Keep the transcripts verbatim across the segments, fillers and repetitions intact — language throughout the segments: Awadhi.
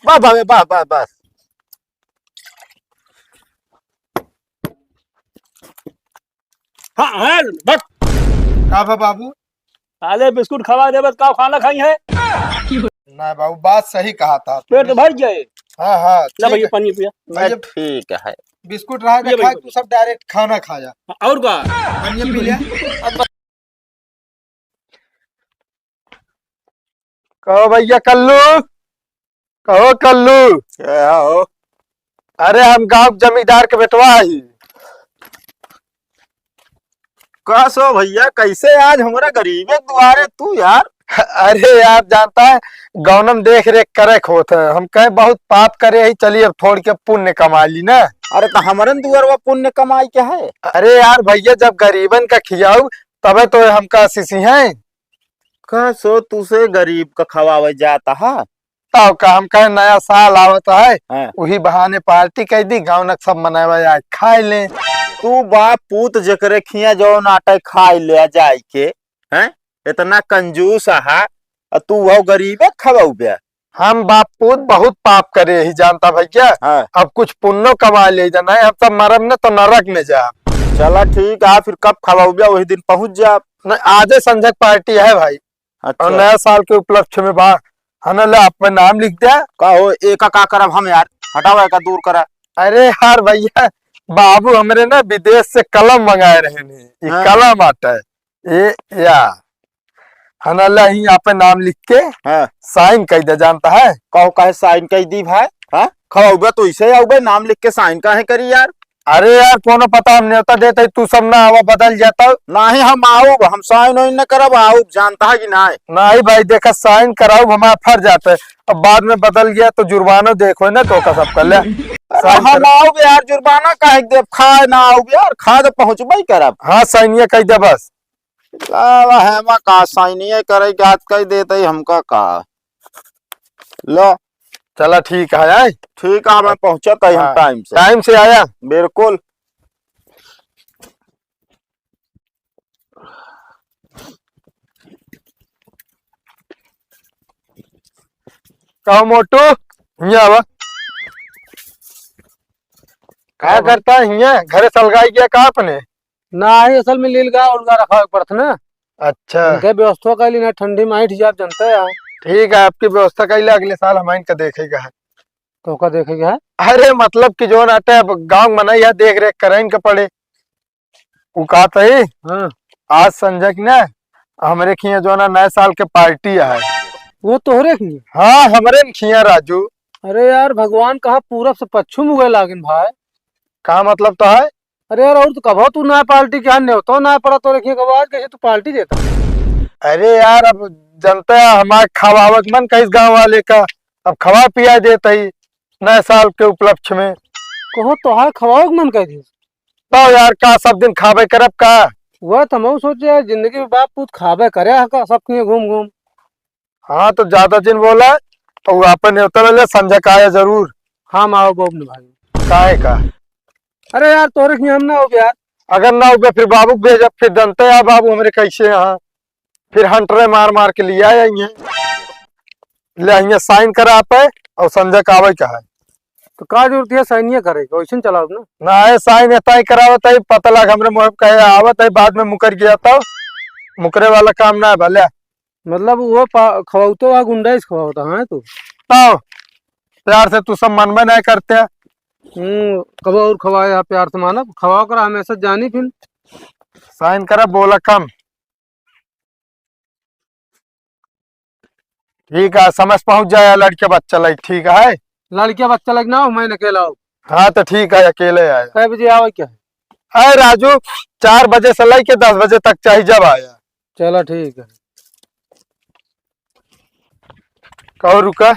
बस, बस, बस, बस, बस। हाँ, हाँ, बस। का बा बाबू? साले बिस्कुट खवा देबे त का खाना खाई है? ना बाबू, बात सही कहा था। पेट तो भर जाए। हाँ, हाँ, ले ठीक भैया, है। पानी पिया। भैया, ठीक है। बिस्कुट रहा ये था, खाए भैया। तू सब direct खाना खाया। और का? पानी पी लिया। कहो भैया कल्लू, कहो कल्लू। क्या हो? अरे हम गाँव के जमींदार के बेटवा ही। का सो भैया, कैसे आज हमरा गरीबे के दुआरे तू यार? अरे यार जानता है, गौनम देख रेख करे के होत है, हम कहे बहुत पाप करे ही, चलिए अब थोड़ के पुण्य कमा ली ना। अरे तो हमरन दुआरवा पुण्य कमाई के है? अरे यार भैया, जब गरीबन का खियाऊ तबे तो हमका आशीष है। का सो तुसे गरीब का खवावे जाता है? तब का, हम कहे नया साल आवत है, हाँ। वही बहाने पार्टी कर दी, गाँव नक सब मनावे आए, खाए ले। तू बाप पूत जेकरे खिया जौन आटे खाए ले जाए के, हैं? इतना कंजूस आहा, आ तू वो गरीबे खवाऊ बे? हम बाप पूत बहुत पाप करे ही जानता भैया। हाँ। अब कुछ पुण्यो कमा ले जा, नहीं हम सब मरब न तो नरक में जा। चला ठीक है, फिर कब खवाऊ बे वही दिन पहुँच जा। नहीं, आजे संझक पार्टी है भाई। अच्छा। और नया साल के उपलक्ष्य में बा, है ना, ले आप पे नाम लिख दे। का हो, एका का करब हम यार? हटाओ, एका दूर करा। अरे यार भैया, बाबू हमरे ना विदेश से कलम मंगाए रहे ने, ये हाँ। कलम आता है, ये या, है ना, ले ही आप पे नाम लिख के हाँ। साइन कर दे, जानता है? कहो काहे साइन कर दी भाई? हाँ, खवाउबे तो इसे आउबे, नाम लिख के साइन काहे करी यार? अरे यार, कोनो पता हम न्योता देत हई, तू सब ना आवा, बदल जाता। नाही, हम आउब, हम साइन वाइन न करब, आउब, जानता है कि नाही? नाही भाई, देखा, साइन कराउब, हमार फर्ज जाता है। अब बाद में बदल गया तो जुर्मानो देखो ना, तो का सब कर ले। अरे साइन हम कर। आउब यार, जुर्माना काहे के देब? खाए ना आउब यार, खाए तो पहुँचबे ही करब। हाँ, साइनिया कह दे बस। लावा है, मैं का साइनिया करे के हाथ कह देते ही हमका का। लो। चला ठीक है, आए। ठीक है, मैं पहुँचत ही हम हाँ, टाइम से। टाइम से आया। बिल्कुल। कहो मोटू, हियाँ आवा। का करता है हियाँ? घरे सलगाई गया का अपने? नाही, असल में लीलगा उलगा रखा पड़त ना। अच्छा। इनके व्यवस्था कैली ना, ठंडी में ऐंठ जाब, जनते हैं। ठीक है, आपकी व्यवस्था कैले, अगले साल हम इनका देखेगा है। तो का देखेगा है? अरे मतलब कि जो नाटे अब गाँव में मनई है, देख रेख करे इनके पड़े। उ कहत ही, हाँ। आज संजय की ना हमरे खिया जो ना नए साल के पार्टी है। वो तोहरे खिया? हाँ, हमरे न खिया राजू। अरे यार, भगवान कहा पूरब से पच्छिम उगे लागेन भाई। का मतलब तो है? अरे यार, और तो कबो तू ना पार्टी के यहाँ न्योतो ना पड़ा, तोरे खिया कबो आज कैसे तू पार्टी देता? अरे यार, अब जनता है, हमार खवावक मन कहिस गाँव वाले का, अब खवा पिया देत ही नए साल के उपलक्ष्य में। कहो तोहार खवावक मन कह दिस? तो यार, का सब दिन खाबे करब का? वह तो हम सोचे यार, जिंदगी में बाप पूत खाबे करे हा का सब खिया घूम घूम। हाँ, तो ज्यादा जिन बोला, और आपन न्योता ले ले, संझा का आया जरूर। हम आओ बाबू ने भाई। काहे का? अरे यार, तोरे खिया हम ना हो यार। अगर ना हो फिर बाबू के भेजब, फिर जनते यार बाबू हमरे कैसे यहाँ, फिर हंटरे मार मार के लिया आइए, ले आइए साइन करा पे और संझा का आवे का है। तो का जरूरत है साइनिया करे के, वैसे चलाओ ना। ना है साइन एताई करावत है, पता लग हमरे मुँह पे कहे आवत है, बाद में मुकर गया तो मुकरे वाला काम ना है भले। मतलब वो पा-, खवाउतो आ गुंडाइश खवावता है तू? तो प्यार से तू सब मन में नहीं करते। हम्म, कब और खवाए आप प्यार से मानब? खवाओ करा हमेशा जानी फिर। साइन करा, बोला कम। ठीक है, समय से पहुँच जाए लड़के बच्चा लाइक, ठीक है? लड़के बच्चा लाइक ना हो, मैं अकेला हो। हाँ, तो ठीक है, अकेले आया। कै बजे आवे क्या? अरे राजू, चार बजे से लेके दस बजे तक चाहे जब आया। चला ठीक है। कहो रुका,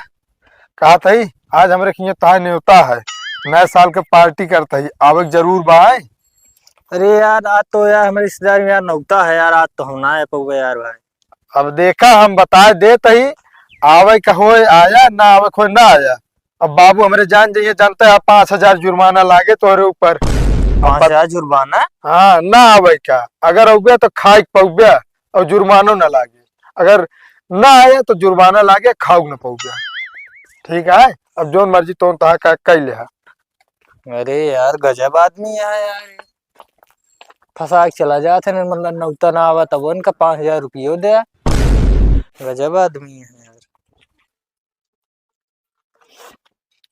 कहा था ही, आज हमरे खिया ताय न्योता है, नए साल के पार्टी करता ही, आवे के जरूर बा, आए? अरे यार, आज तो यार हमारे रिश्तेदार में यार नौता है यार, आज तो हम ना आ पाऊंगा यार भाई। अब देखा, हम बताए देत ही, आवे का होए आया, ना आवे का होए ना आया। अब बाबू हमरे जान जाइए, जानते हैं, पाँच हजार जुर्माना लागे तोहरे ऊपर। अब पाँच हजार जुर्माना? हाँ, ना आवे का, अगर अउबे तो खाए के पउबे और जुर्मानो ना लागे, अगर ना आया तो जुर्माना लागे, खाऊ ना पउबे। ठीक है, अब जौन मर्जी तौन तहा का कइ लेहा। अरे यार, गजब आदमी है यार। फंसा के चला जात है, मतलब, नौता ना आवा तब उनका पाँच हजार रुपयो दे। गजब आदमी है यार।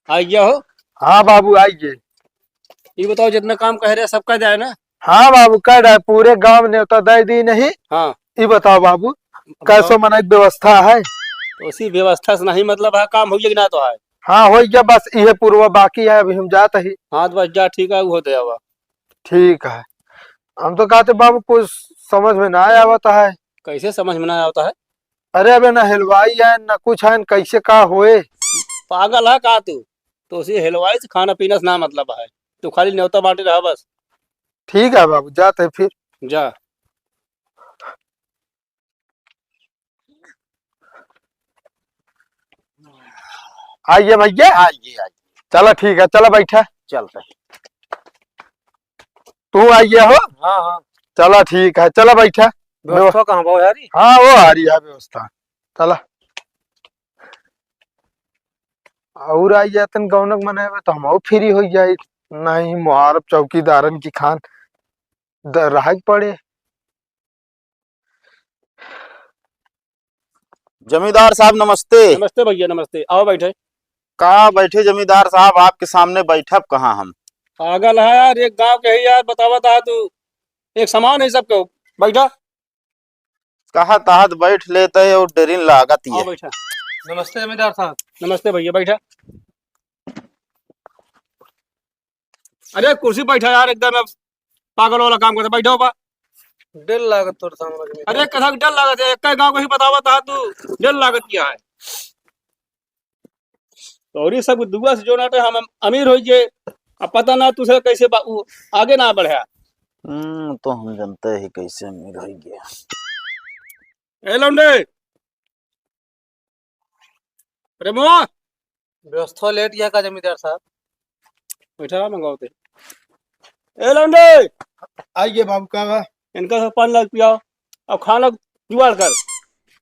आइ गया हो? हाँ बाबू, आइ गए। ये बताओ, जितना काम कह रहे, सब कह जाए ना? हाँ बाबू, कह रहे, पूरे गांव नेवता दे दी नहीं। हाँ। ये बताओ बाबू, बताओ। कैसो मनई व्यवस्था है? तो उसी व्यवस्था से नहीं मतलब है, काम हो गया कि ना तो है? हाँ, हो गया, बस ये पूर्व बाकी है, अभी हम जात ही। हाँ, तो बस जा, ठीक है, वो दे आवा। ठीक है। हम तो कहते बाबू, कुछ समझ में ना आवत है। कैसे समझ में ना आवत है? अरे, अबे ना हलवाई है, ना कुछ है, कैसे का होए? पागल है का तू? तो उसी हलवाई से खाना पीना से ना मतलब है, तू खाली न्योता बांटे रहा बस। ठीक है बाबू, जाते फिर। जा। आइए भैया। आइए, आइए। चला ठीक है, चला बैठा। चलते हैं। तू आइए हो। हाँ, हाँ। चला ठीक है, चला बैठा। व्यवस्था कहाँ बा यारी? हाँ, वो आ रही है व्यवस्था। चला। और आइए तन गौनक मनावे तो हम और फ्री हो जाए। नहीं, मुहारब चौकीदारन की खान द-, रहे के पड़े। जमींदार साहब, नमस्ते। नमस्ते भैया, नमस्ते। आओ बैठे। कहाँ बैठे जमींदार साहब, आपके सामने बैठब कहाँ हम? पागल है यार, एक गांव के ही यार, बतावा था तू, एक समान है सबके। बैठा। कहा तहत बैठ लेते हैं और डेरिन लागत आओ ये। बैठा। नमस्ते जमींदार साहब। नमस्ते भैया, बैठा। अरे कुर्सी बैठा यार, एकदम अब पागल वाला काम करता, बैठो बा। डर लागत तोर सामने में। अरे कथा के डर लागत है, एक गांव को ही बतावा था तू, डर लागत क्या है? और ये सब दुआ से जो नाटे हम अमीर हो गए, अब पता ना तुझे कैसे बा-, उ आगे ना बढ़े। हम्म, तो हम जानते हैं कैसे अमीर हो गया। ए लौंडे, अरे मुआ। व्यवस्था लेट गया का जमींदार साहब? बैठा रहा, मंगाओ ते। ए लौंडे। आइए बाबू, का बा? इनका सब पानी लाग पियाओ, अब खाना जुगाड़ कर।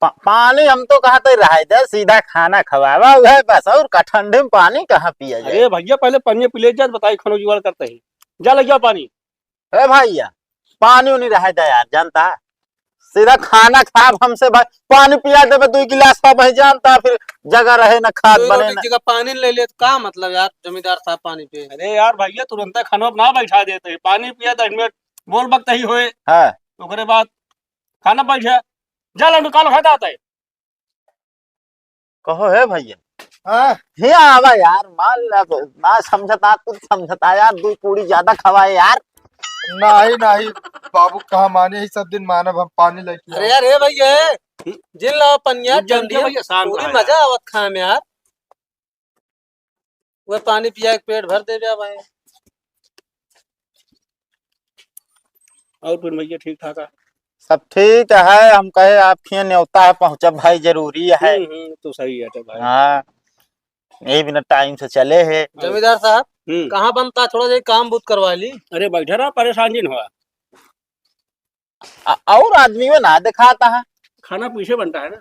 पा-, पानी हम तो कहते रहे दे, सीधा खाना खवावा है बस, और का ठंडे में पानी कहाँ पिया जाए? अरे भैया, पहले पानी पी ले जा, बताई खाना जुगाड़ करते हैं। जा ले जाओ पानी। ए भैया, पानी उनी रहे दे यार, जानता है? सीधा खाना खाब हमसे भाई, पानी पिया देबे दुई गिलास, तो भाई जानता, फिर जगह रहे ना, खाद तू बने रोटी ना। जगह पानी ले ले, तो का मतलब यार, जमींदार साहब पानी पे? अरे यार भैया, तुरंत खाना ना बैठा देते हैं, पानी पिया, दस मिनट बोल बकते ही होए। हाँ। ओकरे बाद खाना बैठा, जा लंडू, कालो खाता आता है। कहो हे भैया। हाँ। हे आवा यार, मान ला, ना समझता, कुछ समझता यार, दो पूरी ज्यादा खवाए यार। नहीं, नहीं, बाबू कहाँ माने, ही सब दिन मानब हम पानी लेके अरे आओ। यार, हे भैया, जिन लाओ पनिया, उज्जैन के ठंडी भैया, शांत पूरी रहा मजा यार। आवत खाए में यार। वह पानी पिया के पेट भर दे जा भाई। और फिर भैया ठीक ठाक है? सब ठीक है, हम कहे आपके यहाँ न्योता है, पहुँचब भाई, जरूरी है। हम्म, हम्म, तो सही है तो भाई। हाँ, यही बिना टाइम से चले है। जमींदार साहब, हम्म। कहाँ बनता, थोड़ा सा काम बूत करवा ली। अरे बैठा रहा, परेशान जिन हुआ। अ-, और आदमी में ना दिखाता है। खाना पीछे बनता है ना।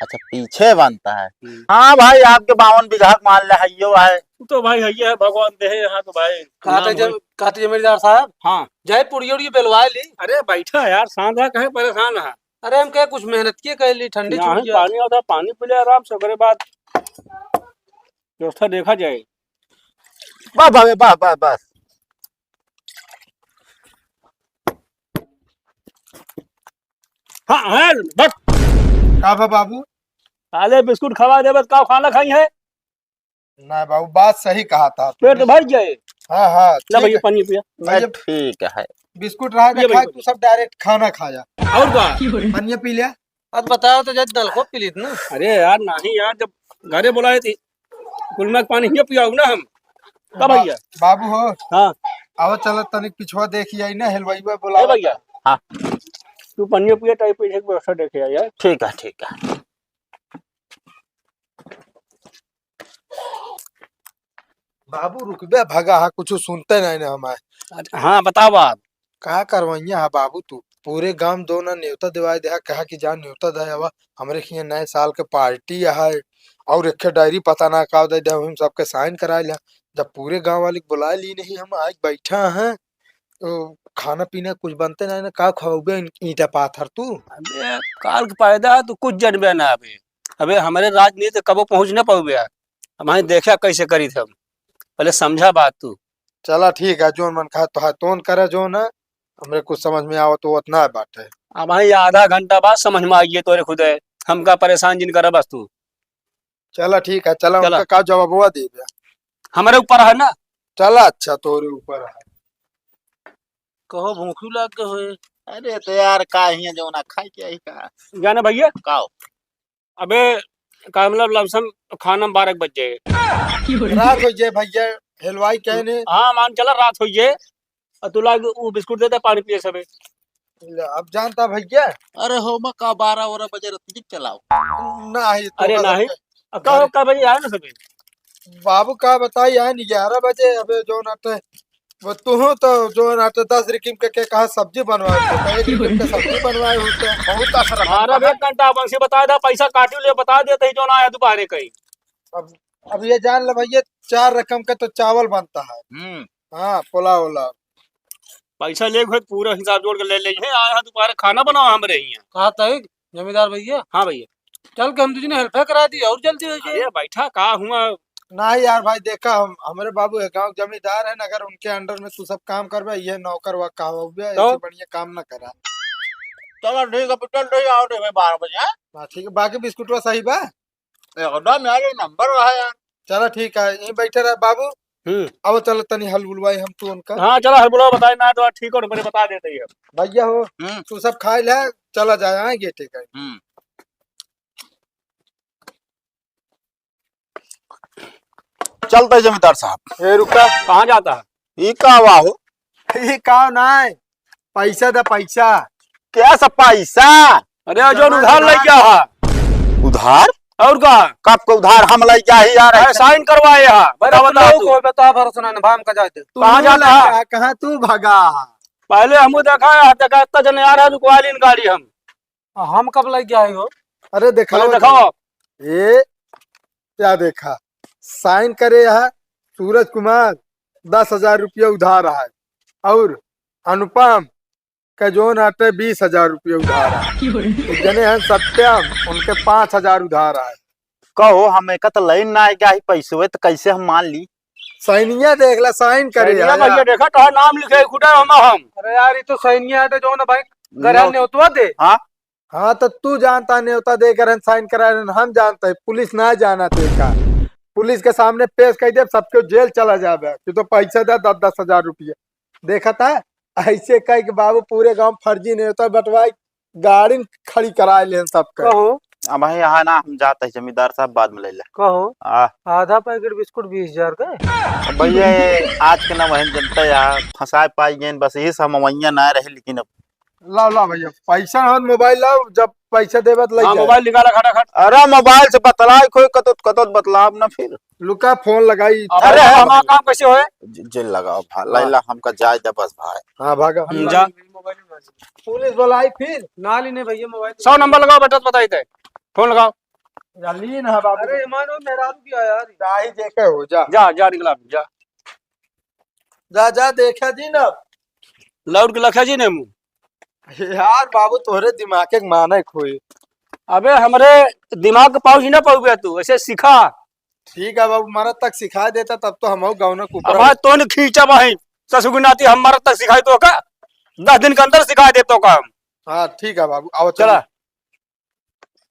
अच्छा, पीछे बनता है। हम्म। हाँ भाई, आपके बावन बीघा के मान ले हइयो है। तो भाई हइये है, भगवान दे है यहाँ तो भाई। कहते नाम जम-, है। कहते जमींदार साहब। हाँ। जाए पुड़ियो उड़ियो बेलवा ली। अरे बैठा यार, सांझा कहे परेशान है। अरे हम कहे कुछ मेहनत किए कह ली, ठंडी यहाँ छुट्टी है। पानी आता, पानी पी ले आराम से, ओकरे बाद व्यवस्था देखा जाए। वाह, वाह, वाह, वाह, वाह। हाँ, है, बस। का बा बाबू? काले बिस्कुट खवा देबे, का खाना खाई है? ना बाबू, बात सही कहा था पेट तूने। भर जाए। हाँ, हाँ, ला ठीक भैया, है। पानी पिया। भैया, ठीक है। बिस्कुट रहा ये था, भैया, खा, तू सब direct खाना खा जा। और का? पानी पी लिया। अब बताओ तो, जब नलको पी लीत ना। अरे यार, नहीं यार, जब घरे बुलाए थे, कुल में पानी हियाँ पियाऊ ना हम। का बा-, भैया? बाबू हो। हाँ। आओ, चलो तनिक पिछवा देखी आई ना, हलवाई बा ए बुलावा। भैया। हाँ। तू पनिया पिया, टाइप पे एक व्यवस्था देखे आई यार। ठीक है, ठीक है। बाबू रुकबे, भगा हा, कुछ सुनते नहीं ना हमारे। अच्छा, हाँ, बताओ बात। का करवैया हा बाबू तू? पूरे गांव दो ना न्योता दिवाए दे हा, कहा कि जा न्योता दे आवा, हमरे हियां नए साल के पार्टी है, और एक ठे डायरी पता ना का दे दे, हम सबके साइन कराए ला। जब पूरे गांव वाले के बुलाए ली नहीं, हम आज बैठा हैं, तो खाना पीना कुछ बनते नहीं ना, का खवाबे इन-, ईंटा पाथर तू? अबे, काल के पैदा है, तू कुछ जनबे ना अबे। अबे, हमरे राजनीति कबो पहुँच ना पाउबे। हम ही देखा कैसे करी थे हम। पहले समझा बात तू। चला ठीक है, जोन मन कहा तो है, तोन करे जोन है, हमरे कुछ समझ में आवत तो उतना बात है। अब भाई आधा घंटा बाद समझ में आइए तोरे खुदे, हमका परेशान जिन करा बस तू। चला ठीक है, चला चला। उनका का जवाबवा देबे? हमरे ऊपर है ना। चला अच्छा, तोरे ऊपर है। कहो भूखी लाग गए होए। अरे तो यार का हियाँ जौना खाए के आई का? जाने भैया। का हो? अबे का मतलब लमसम खाना में बारह बज जाए। रात हो जाए भैया, हेलवाई कहने। हाँ मान चला रात हो जाए। और तू लाग वो बिस्कुट देता पानी पिए सबे। ले, अब जानता भैया। अरे हो मैं का बारह वारह बजे रत्ती चलाओ। नहीं, तो अरे का नहीं। करते? अब का हो, का बजे आए ना सबे? बाबू का बताई, आए नहीं ग्यारह बजे, अबे जो नाटे, वो तू तो जो नाटे दस रिकिम के, के कहा सब्जी बनवाए, तो एक रिकिम के सब्जी बनवाए होते। बहुत असर है। बारह एक घंटा बंसी बता दे, पैसा काटी ले, बता देते ही जो ना आया दोबारे कहीं। अब, अब ये जान ले भैया, चार रकम का तो चावल बनता है। हम्म। हाँ, पुलाव उलाव। पैसा ले घुर पूरा हिसाब जोड़ के ले ले। हे, आए हैं दोबारा खाना बनावा हमरे हियाँ। कहा तई जमींदार भैया? हाँ भैया। चल के हम तुझे हेल्प करा दी और जल्दी हो जाए। अरे बैठा का हुआ? नहीं यार भाई, देखा हम, हमरे बाबू है गाँव जमींदार है ना, अगर उनके under में तू सब काम करबे, ये नौकर वा का हो गया, तो? ऐसे बढ़िया काम ना करा। चलो ठीक है, चल रही आओ रे भाई बारह बजे, हाँ? हाँ, ठीक है, बाकी बिस्कुटवा सही बा? एकदम यार, ये नंबर रहा यार। चला ठीक है, यहीं बैठे रह बाबू। हम्म। अब चल तनी हलबुलवाई हम तू उनका। हाँ, चला हलबुलवा बताए ना तो ठीक हो, बड़े बता देते ही हम। भैया हो, हम्म। तू सब खाए ले, चला जाए, हाँ, गेटे का। हम्म। चलता है जमींदार साहब। ए, रुका। कहाँ जाता है? ई का हुआ हो? ई का ना है, पैसा दा पैसा। क्या सा पैसा? अरे, जो उधार लइ गया है। उधार? और का? कब का उधार हम लइ गया ही यार? अरे, साइन करवाए हा। बता, बता तू। कोई बता, भरोसा ना, भाई, हमका जाए दे। कहाँ जाता है? कहाँ तू भागा? पहले हमू देखा है, देखा, इतना जने आ रहा है, रुकवा लीन गाड़ी हम। हम कब लइ गया है हो? अरे, दिखाओ पहले तो। दिखाओ। ए, क्या देखा? साइन करे है सूरज कुमार, दस हजार रुपया उधार है, और अनुपम का जोन आटे बीस हजार रुपया उधार है। एक जने हैं सत्यम, उनके पाँच हजार उधार है। कहो, हम एक त लाइन ना आएगा ही पैसे हुए, तो कैसे हम मान ली? साइनिया देख ला, साइन करे साइनिया है। भैया देखा, तो नाम लिखे खुटा हम, हम। अरे यार, ये तो साइनिया है, तो जो ना भाई, घर नो- नेवतवा दे। हाँ? हाँ, तो तू जानता नेवता देकर हम साइन करा रहे, हम जानता है, पुलिस ना जाना तेका। पुलिस के सामने पेश कर दे, सबके जेल चला जाबे। तू तो पैसा दे दस दस हजार रुपया। देखा था, ऐसे कह के बाबू पूरे गांव फर्जी नेवता बंटवाई, गाड़ी खड़ी करा लेन सबके। कहो। अब भाई यहाँ ना हम जाते हैं जमींदार साहब, बाद में ले ले। कहो। आ। आधा पैकेट बिस्कुट बीस हजार का? अब भैया ये आज के ना वही जनता यहाँ फंसाए पाई गए, बस यही सब मवैया ना रहे, लेकिन अब लाओ, लाओ भैया, पैसा ना हो तो मोबाइल लाओ, जब पैसा देबे तो लइ हाँ, जाए। मोबाइल निकाला खटाखट। अरे मोबाइल से बतलाई कोई कतो, कतो बतलाब ना फिर। लुका फोन लगाई। अब अरे हमारा काम कैसे होए? जे-, जेल लगाओ भाई, हाँ। लैला हमका जाए दे बस भाई। हाँ, भागा। हम्म, जा। पुलिस बुलाई फिर। ना लीने भैया मोबाइल। सौ नंबर लगाओ बेटा, तो बताई थे। फोन लगाओ। जा लीन है बाबू। अरे मानो मेहरारू किया यार। चाहे जेके हो, जा। जा, जा निकला, जा। जा, जा, देखा जी ना। लौट के लखा जी ने मुँह। यार बाबू, तोहरे दिमाग के माने खोए। अबे, हमरे दिमाग के पाउच ना पाउबे तू, ऐसे सिखा। ठीक है बाबू, मरद तक सिखा देता, तब तो हम गाँव ना कुपरा अब आज होता। तो ने खींचा बहिन, ससुर की नाती हम मरद तक सिखाई तो का? दस दिन के अंदर सिखा दे तो का हम। हाँ, ठीक है बाबू, आओ, चला। चलो।